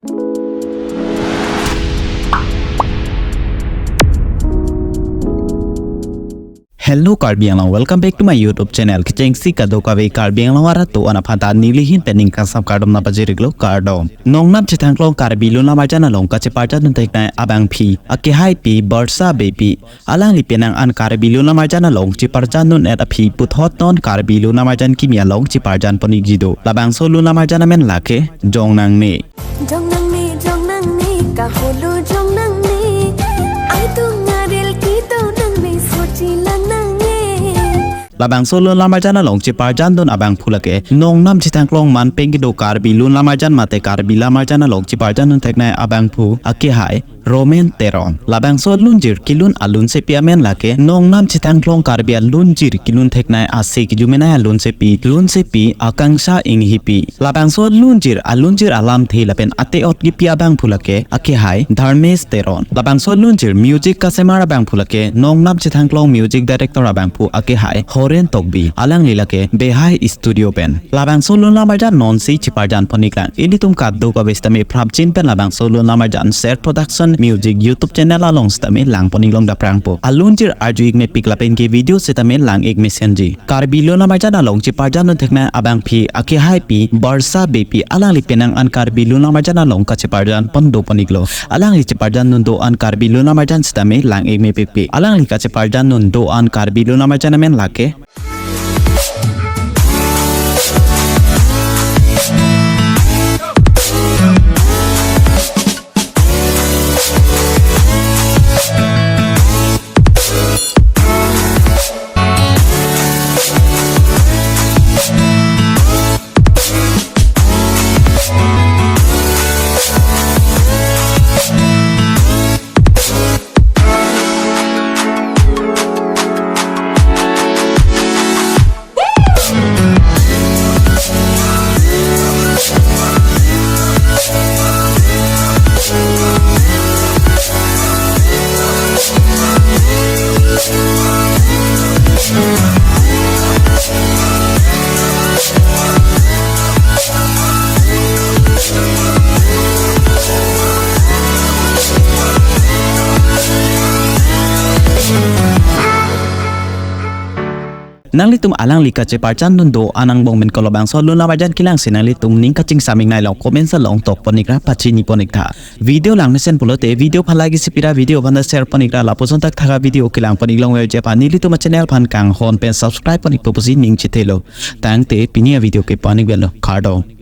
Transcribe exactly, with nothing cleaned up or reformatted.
Hello Karbi Anglong, welcome back to my YouTube channel. Kechengsi kadokave Karbi Anglong arat do-an aphan ta neli ahin pen ning kangsam kardom nangpajir-iklo, kardom. Nongnam chethangklong Karbi Lun Lamarjan along kacheparjandun theknei abangpi akehaipi Barsa Beypi, alangli penang an Karbi Lun Lamarjan along cheparjandun-et aphi puthot non Karbi Lun Lamarjan kimi along cheparjanpon-ikji do. Labangso lun lamarjan amen lake Jong Nangne. Jong nangne, jong nangne, kaholo jong nangne. Atung aril kedo nangne, sochi lang nangne. Labangso lun lamarjan along cheparjandun abangphu lake nongnam chethangklong manpeng kedo Karbi Lun Lamarjan mate Karbi Lamarjan along cheparjandun theknei abangphu akehai Romen Teron. Labangso lunjir kelun alunsepi amen lake nongnam chethangklong Karbi alunjir kelun theknei ase kejumenei alunsepi, lunsepi Akangsha Enghipi. Labangso lunjir alunjir alamthe lapen ate-ot kepi abangphu lake akehai Dharmesh Teron. Labangso lunjir music kasemar abangphu lake nongnam chethangklong music director abangphu akehai Horen Tokbi. Alangli lake Behai Studio pen. Labangso lun lamarjan nonsi cheparjanpon-iklang. Ilitum kadokave sitame prapjin pen labangso lun lamarjan Ser Production Music YouTube channel along sitame langpon-iklong daprangpo. Alunjir arju-ik mepik lapen ke video sitame lang-ik mesenji. Karbi Lun Lamarjan along cheparjandun theknei abangpi akehaipi Barsa Beypi, alangli penang an Karbi Lun Lamarjan along kacheparjanpon dopon-iklo. Alangli cheparjandun do-an Karbi Lun Lamarjan sitame lang-ik mepikpik. Alangli kacheparjandun do-an Karbi Lun Lamarjan amen lake Nanglitum alangli kacheparjandun do-an angbong pen kolobangso lun lamarjan kelangsi nanglitum ning kachingsam-ik nailong, comments along tokpon-ikra, pachinipon-iktha. Video langmesen pulote video aphan like isi pira, video aphan share pon-ikra, lapuson thakthak a-video kelangpon-iklongverji aphan nelitum a-channel aphan kanghon pen subscribe pon-ikpo pusi ning chethelo. Tangte pini a-video ke pon-ikvelo. Kardom.